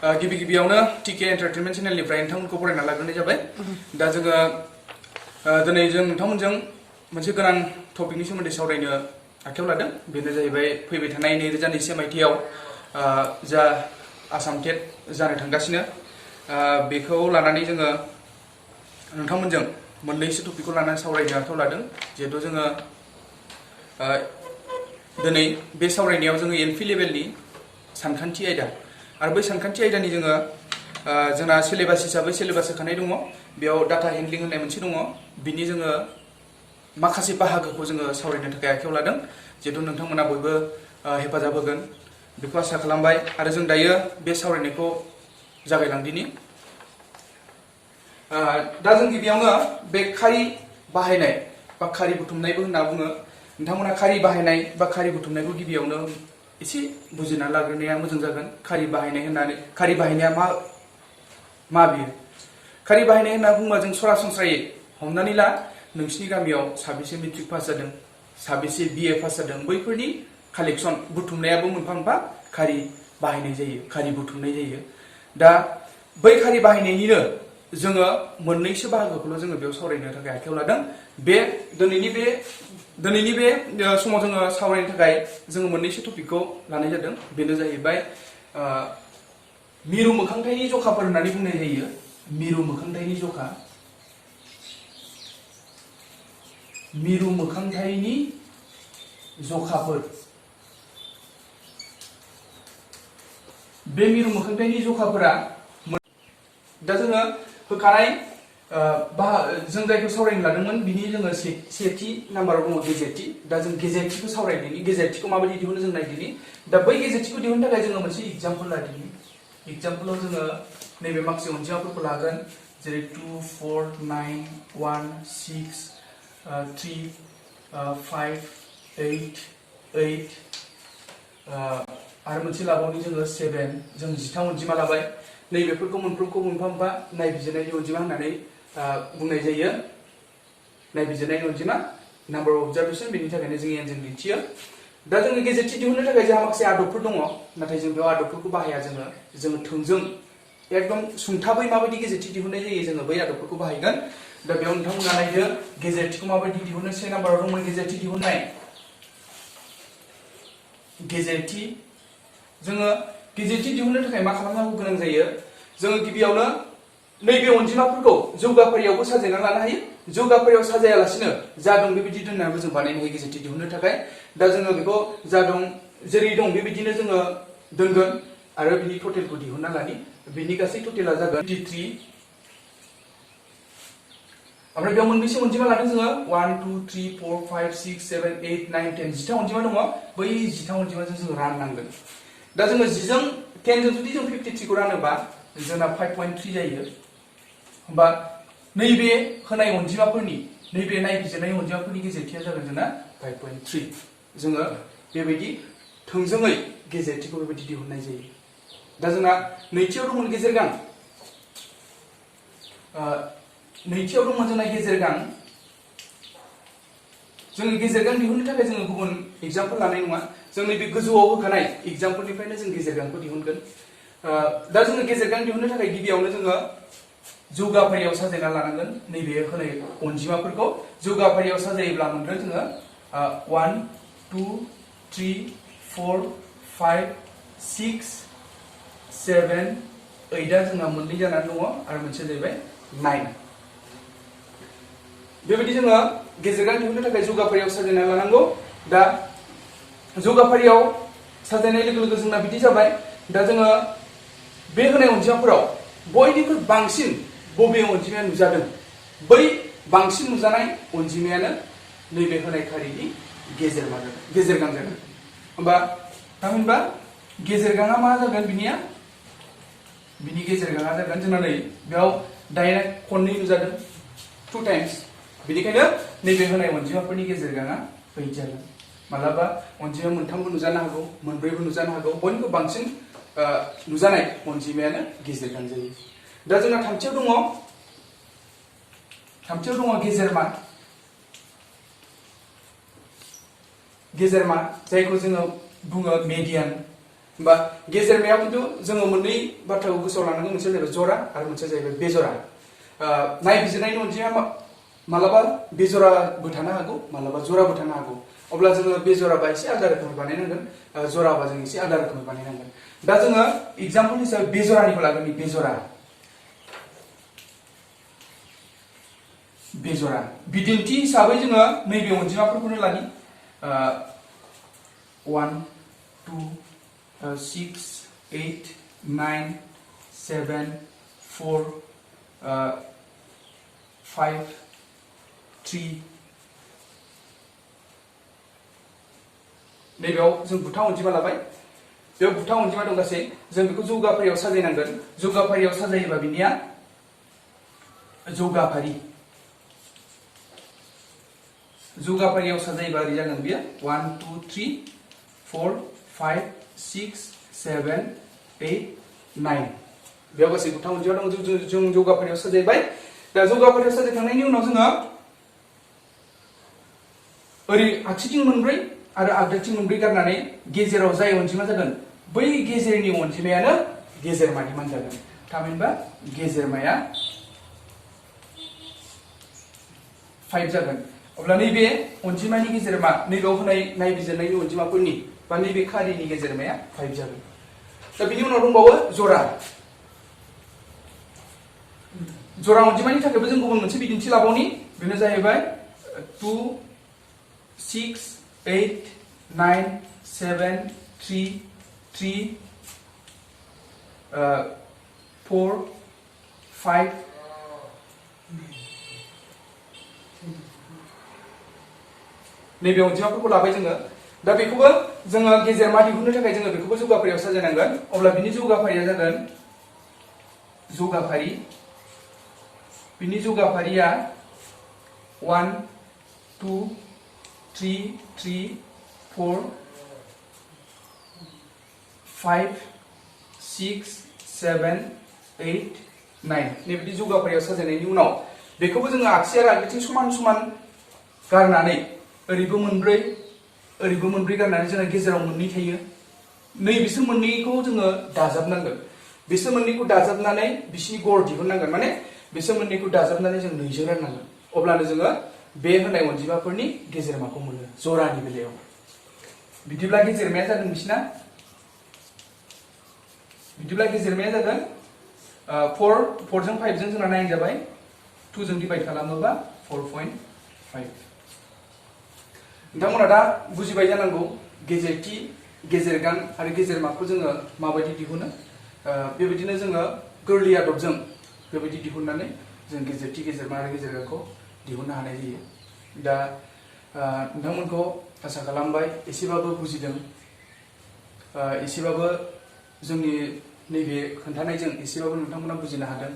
गिबि गिबियावनो टिके एन्टारटेनमेन्ट चेनेलनिफ्राय नोंथांमोनखौ बरायना लाग्रोनाय जाबाय। दा जोङो दिनै जों नोंथांमोनजों मोनसे गोनां टपिकनि सोमोन्दै सावरायनो आखायाव लादों। बेनो जाहैबाय फैबाय थानाय 2022 मायथाइयाव जा आसाम टेट जानो थांगासिनो बेखौ लानानै जोङो नोंथांमोनजों मोननैसो टपिकखौ लानानै सावरायनो आखायाव लादों। जिहेतु जोङो दिनै बे सावरायनायाव जोङो एलपि लेभेलनि सानखान्थि आयदा आरो बै सानखान्थि आयदानि जोङो जोंना सिलेबास हिसाबै सिलेबास होखानाय दङ। बेयाव डाटा हेन्डलिं होननाय मोनसे दङ। बिनि जोङो माखासे बाहागोखौ जोङो सावरायनो थाखाय आखायाव लादों। जिहेतु नोंथांमोना बयबो हेफाजाब होगोन बेखौ आसा खालामबाय आरो जों दायो बे सावरायनायखौ जागायलांदिनि। दा जों गिबियावनो बे खारि बाहायनाय बा खारि बुथुमनायबो होनना बुङो। नोंथांमोना खारि बाहायनाय बा खारि बुथुमनायखौ गिबियावनो एसे बुजिना लाग्रोनाया मोजां जागोन। खारि बाहायनाया मा बियो? खारि बाहायनाय होनना बुङोबा जों सरासनस्रायै हमनानै ला नोंसिनि गामियाव साबेसे मेट्रिक पास जादों, साबेसे बिए पास जादों, बैफोरनि कालेक्सन बुथुमनायाबो मोनफा मोनफा खारि बाहायनाय जायो, खारि बुथुमनाय जायो। दा बै खारि बाहायनायनिनो जोङो मोननैसो बाहागोखौल' जोङो बेयाव सावरायनो थाखाय आखायाव लादों। दिनैनि बे समाव जोङो सावरायनो थाखाय जोङो मोननैसो टपिकखौ लानाय जादों। बेनो जाहैबाय मिरु मोखांथायनि जखाफोर होननानै बुंनाय जायो। मिरु मोखांथायनि जखा, मिरु मोखांथायनि जखाफोर। बे मिरु मोखांथायनि जखाफोरा दा जोङो होखानाय जों जायखौ सावरायनो लादोंमोन बिनि जोङो सेथि नाम्बाराव दङ गेजेरथि। दा जों गेजेरथिखौ सावरायदिनि, गेजेरथिखौ माबायदि दिहुनो जों नायदिनि। दा बै गेजेरथिखौ दिहुननो थाखाय जोङो मोनसे एग्जाम्पल लादिनि। एग्जाम्पलाव जोङो नैबे माखासे अनजिमाफोरखौ लागोन, जेरै 2, 4, 9, 1, 6, 3, 5, 8 आरो मोनसे लाबावनि जोङो 7। जों 13 अनजिमा लाबाय। नैबेफोरखौ मोनफ्रोमखौ मोनफा मोनफा नायबिजिरनायनि अनजिमा होननानै बुंनाय जायो। नायबिजिरनायनि अनजिमा, नाम्बार अफ अबजारभेसन, बेनि थाखायनो जों एन जों दिन्थियो। दा जोङो गेजेरथि दिहुननो थाखाय जोंहा माखासे आदबफोर दङ, नाथाय जों बेयाव आदबफोरखौ बाहाया। जोङो थोंजों एकदम सुंथाबै माबायदि गेजेरथि दिहुननाय जायो जोङो बै आदबफोरखौ बाहायगोन। दा बेयाव नोंथांमोना नायदो गेजेरथिखौ माबायदि दिहुनो। 1 नाम्बाराव दंमोन गेजेरथि दिहुननाय। गेजेरथि जोङो गेजेरथि दिहुननो थाखाय मा खालामनांगौ गोनां जायो? जोङो गिबियावनो नैबे अनजिमाफोरखौ जौगाफारियावबो साजायना लानो हायो। जौगाफारियाव साजायालासिनो जा दं बेबायदि दोननानैबो जों बानायनो हायो गेजेरथि दिहुननो थाखाय। दा जोङो बेखौ जा दं जेरै दं बेबायदिनो जोङो दोनगोन आरो बिनि टटेलखौ दिहुनना लानि। बिनि गासै टटेला जागोन 23। ओमफ्राय बेयाव मोनबेसे अनजिमा लादों जोङो? 1, 2, 3, 4, 5, 6, 7, 8, 9, 10 10 अनजिमा दङ। बै 10 अनजिमाजों जोङो राननांगोन। दा जोङो 10 जों 10 जों जुदि जों 53 खौ रानोबा जोंना 5.3 जायो। होमबा नैबे होनाय अनजिमाफोरनि, नैबे नायबिजिरनाय अनजिमाफोरनि गेजेरथिया जागोन जोंना 5.3। जोङो बेबायदि थोंजोङै गेजेरथिखौ बेबायदि दिहुननाय जायो। दा जोंना नैथियाव दंमोन गेजेरगां। नैथियाव दंमोन जोंना गेजेरगां। जोङो गेजेरगां दिहुननो थाखाय जोङो गुबुन एग्जाम्पल लानाय नङा। जों नैबे गोजौआव होखानाय एग्जाम्पलनिफ्रायनो जों गेजेरगांखौ दिहुनगोन। दा जोङो गेजेरगां दिहुननो थाखाय गिबियावनो जोङो जौगाफारियाव साजायना लानांगोन। नैबे होनाय अनजिमाफोरखौ जौगाफारियाव साजायोब्ला मोनगोन जोङो 1, 2, 3, 4, 5, 6, 7, 8आ जोंना मोननै जानानै दङ आरो मोनसेया जाहैबाय 9। बेबायदि जोङो गेजेरगां दिहुननो थाखाय जौगाफारियाव साजायना लानांगौ। दा जौगाफारियाव साजायनाय लोगो लोगो जोंना बिदि जाबाय। दा जोङो बे होनाय अनजिमाफोराव बयनिख्रुइ बांसिन बबे अनजिमाया नुजादों, बै बांसिन नुजानाय अनजिमायानो नैबे होनाय खारिनि गेजेरगां जागोन। होमबा थामहिनबा गेजेरगाङा मा जागोन? बिनि गेजेरगाङा जागोन जोंना नै बेयाव डाइरेक्ट खननै नुजादों, 2 टाइम्स। बेनिखायनो नैबे होनाय अनजिमाफोरनि गेजेरगाङा 8 जागोन। मालाबा अनजिमा मोनथामबो नुजानो हागौ, मोनब्रैबो नुजानो हागौ। बयनिख्रुइ बांसिन नुजानाय अनजिमायानो गेजेरगां जायो। दा जोंना थामथियाव दङ गेजेरमा। गेजेरमा जायखौ जोङो बुङो मेडियान। होमबा गेजेरमायाव खिन्थु जोङो मोननै बाथ्राखौ गोसोआव लानांगौ मोनसेया जाहैबाय जरा आरो मोनसेया जाहैबाय बेजरा नायबिजिरनायनि अनजिमाया मालाबा बेजराबो थानो हागौ मालाबा जराबो थानो हागौ अब्ला जोङो बेजराबा एसे आलादा रोखोमै बानायनांगोन जराबा जों एसे आलादा रोखोमै बानायनांगोन दा जोङो एग्जाम्पल हिसाबै बेजरानिखौ लागोन बेजरा बिदिन्थि हिसाबै जोङो नैबे अनजिमाफोरखौनो लानि 1 2 6 8 9 7 4 5 3 नैबेयाव जों बुथा अनजिमा लाबाय बेयाव बुथा अनजिमा दं गासै जों बेखौ जौगाफारियाव साजायनांगोन जौगाफारियाव साजायोबा बिनिया जौगाफारियाव साजायोबा ओरै जागोन बेयो 1 2 3 4 5 6 7 8 9 बेयाव गासै बुथा अनजिमा दं जों जौगाफारियाव साजायबाय दा जौगाफारियाव साजायखांनायनि उनाव जोङो ओरै आगसिथिं मोनब्रै आरो आगदाथिं मोनब्रै गारनानै गेजेराव जाय अनजिमा जागोन बै गेजेरनि अनजिमायानो गेजेरमानि मान जागोन थामहिनबा गेजेरमाया 5 जागोन अब्ला नैबे अनजिमानि गेजेरमा नैबेयाव होनाय नायबिजिरनायनि अनजिमाफोरनि बा नैबे खारिनि गेजेरमाया 5 जागोन दा बिनि उनाव दंबावो जरा अनजिमानि थाखायबो जों गुबुन मोनसे बिदिन्थि लाबावनि बेनो जाहैबाय 2 6 8 9 7 3 3 4 5 नैबे अनजिमाफोरखौ लाबाय जोङो दा बेखौबो जोङो गेजेरमा दिहुननो थाखाय जोङो बेखौबो जौगाफारियाव साजायनांगोन अब्ला बिनि जौगाफारिया जागोन बिनि जौगाफारिया 1 2 3 3 4 5 6 7 8 9 नैबिदि जौगाफारियाव साजायनायनि उनाव बेखौबो जोङो आगसि आरो आगदाथिं समान समान गारनानै ओरैबो मोनब्रै गारनानै जोंहा गेजेराव मोननै थायो नै बिसोर मोननैखौ जोङो दाजाबनांगोन बिसोर मोननैखौ दाजाबनानै बिसिनि गर दिहुननांगोन माने बिसोर मोननैखौ दाजाबनानै जों नैजों राननांगोन अब्लानो जोङो बे होनाय अनजिमाफोरनि गेजेरमाखौ मोनो जरानि बेलायाव बिदिब्ला गेजेरमाया जागोन बिसिना जागोन 4 जों 5 जों जोंना 9 जाबाय 2 जों डिवाइड खालामोबा 4.5 नोंथांमोना दा बुजिबाय जानांगौ गेजेरथि गेजेरगां आरो गेजेरमाखौ जोङो माबायदि दिहुनो बेबायदिनो जोङो गोरलै आदबजों बेबायदि दिहुननानै जों गेजेरथि गेजेरमा आरो गेजेरगांखौ दिहुननो हानाय जायो दा नोंथांमोनखौ आसा खालामबाय एसेबाबो बुजिदों एसेबाबो जोंनि नैबे खोन्थानायजों एसेबाबो नोंथांमोना बुजिनो हादों